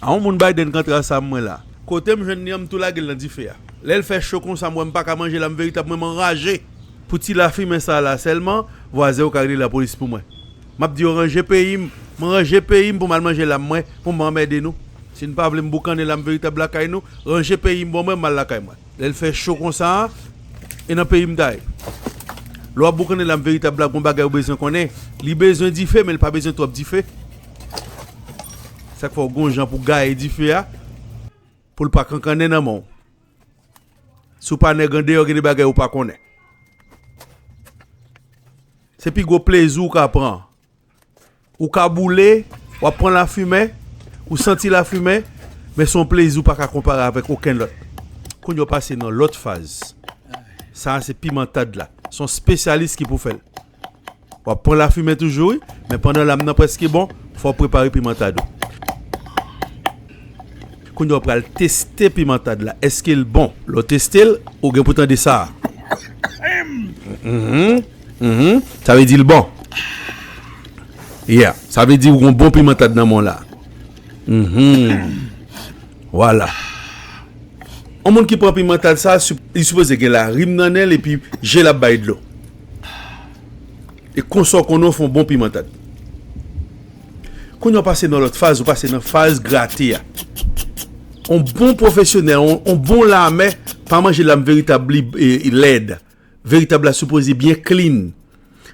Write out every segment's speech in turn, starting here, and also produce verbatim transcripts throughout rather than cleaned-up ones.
A yon moun Biden k antre a sa m wè la. Kote m jwenn li an, m tou lage l nan dife a. Lè l fè cho konsa, m wè m pa ka manje la, m veritab mwen m anraje. Pou ti lafimen sa la sèlman, vwazen yo ka rele lapolis pou mwen. M ap di yo ranje peyi m, m ranje peyi m pou m al manje lam mwen, pou m pa anmède nou. Si n pa vle m boukannen lam veritab lakay nou, ranje peyi m ban mwen, m al lakay mwen. Lè l fè cho konsa, e nan peyi m ta ye. Lè w ap boukannen lam veritab la, gon bagay ou bezwen konnen. Li bezwen dife, men l pa bezwen twòp dife. Sa k fè w gon jan pou gaye dife a, pou l pa kankannen nan men w. Si w pa nèg andeyò, gen de bagay ou pa konnen. Se pi gwo plezi w ka pran. Ou ka boule, w ap pran lafimen, ou santi lafimen, men se yon plezi ou pa ka konpare avèk okenn lòt. Kounye a w pase nan lòt faz. Sa a se pimantad la. Se yon espesyalis ki pou fè l. W ap pran lafimen toujou, wi, men pandan lam nan prèske bon, fò w prepare pimantad ou. Kounye a w pral teste pimantad la. Èske l bon? Lè w teste l, ou gen pou tande sa a. Mhm, mhm. Sa vle di l bon. Yeah, sa vle di ou gon bon pimantad nan men w la. Mhm. Vwala. Yon moun ki pran pimantad sa, sup-, li sipoze gen larim nan nen l epi je l ap bay dlo. E konsa w konnen w fè yon bon pimantad. Kounye a w pase nan lòt faz, ou pase nan faz grate a. Yon bon pwofesyonèl, yon, yon bon lamè, pa manje lam veritab li, e, lèd. Veritab la sipoze byen clean.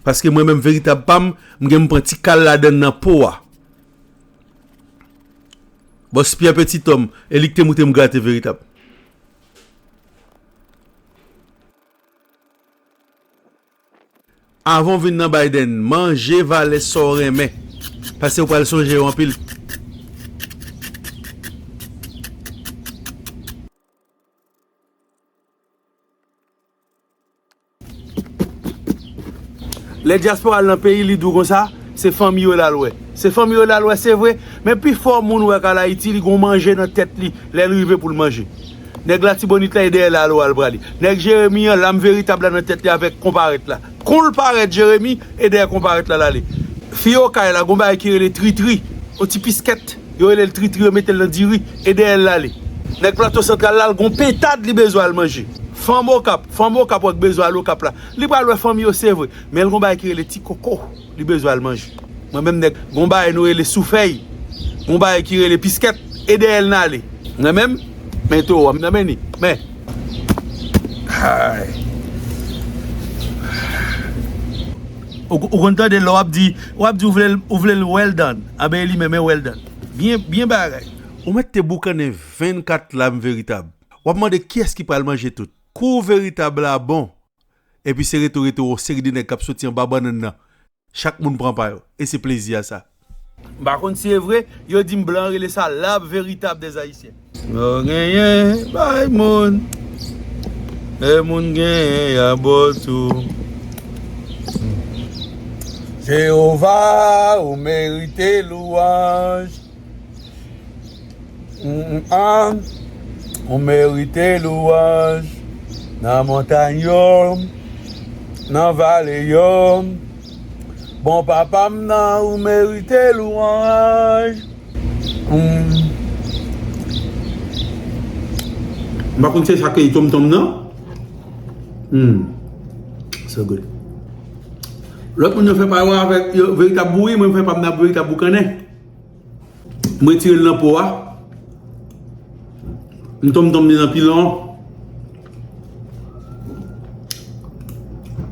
Paske mwen menm veritab pa m, m gen m pran ti kal ladann nan po a. Bòs Pyè Petitòm, e li k te moute m grate veritab. Avan w vin nan Biden, manje valè sa w renmen. Paske w pral sonje yo anpil. Lè dyaspora al nan peyi, li di w konsa, se fanmi yo l al wè. Se fanmi yo l al wè, se vre, men pifò moun ou wè k al Ayiti, li gon manje nan tèt li lè l rive pou l manje. Nèg Latibonit la, e dèyè l al wè l prale. Nèg Jeremi an, lam veritab la nan tèt li avèk konparèt la. Kou l parèt Jeremi, e dèyè konparèt la l ale. Fi Okay la, gon bagay ki rele tritri, yon ti piskèt. Yo rele l tritri, yo mete l nan diri, e dèyè l l ale. Nèg Plato Santral la, l gon pentad li bezwen al manje. Fanm Okap, fanm Okap wè k bezwen al Okap la. Li pral wè fanmi yo, se vre, men l gon bagay ki rele ti koko, li bezwen al manje. Mwen menm nèg, gon bagay nou rele soufèy, gon bagay ki rele piskèt, e dèyè l n ale. Mwen menm, men towo a, m nan men ni, men. Ay. Ou, ou konn tande lè w ap di, w ap di ou vle l, ou vle l well done. Anben, e li menm, e well done. Byen, byen bagay. Ou mèt te boukannen vennkat lam veritab. W ap mande kiyès ki pral manje tout. Kou veritab la bon. Epi se reto reto yon seri de nèg k ap soti anba bannann nan. Chak moun pran pa yo. E se plezi a sa. M pa konn si e vre, yo di m blan rele sa l'arbre véritable des Haïtiens. Lè w genyen, bay moun. Lè moun genyen, y a ba w tou. Jewova, ou merite lwanj. Mm, mm, ah. Ou merite lwanj nan montay yo, nan vale yo. Bon papa m nan, ou merite lwanj. Mm. M pa konn se sa k ye tonmtonm nan. Mm. So good. Lòt moun yo fè pa yo avèk yo veritab bouri, mwen m fè pa m nan veritab boukannen. M retire l nan po a. M tonmtonm li nan pilon.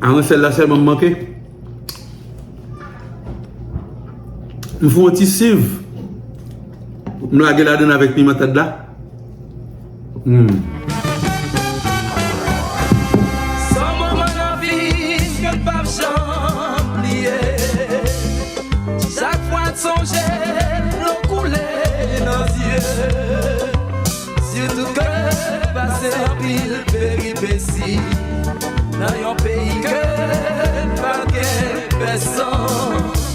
Aran sèl la sèlman m manke. M fè yon ti siv. M lage ladann avèk pimantad la. Hmm. San moman nan vi m ke m p ap janm bliye. Chak fwa n sonje l, dlo koule nan zye. Sitou ke n pase anpil peripesi nan yon peyi ke n pa t gen pèsonn.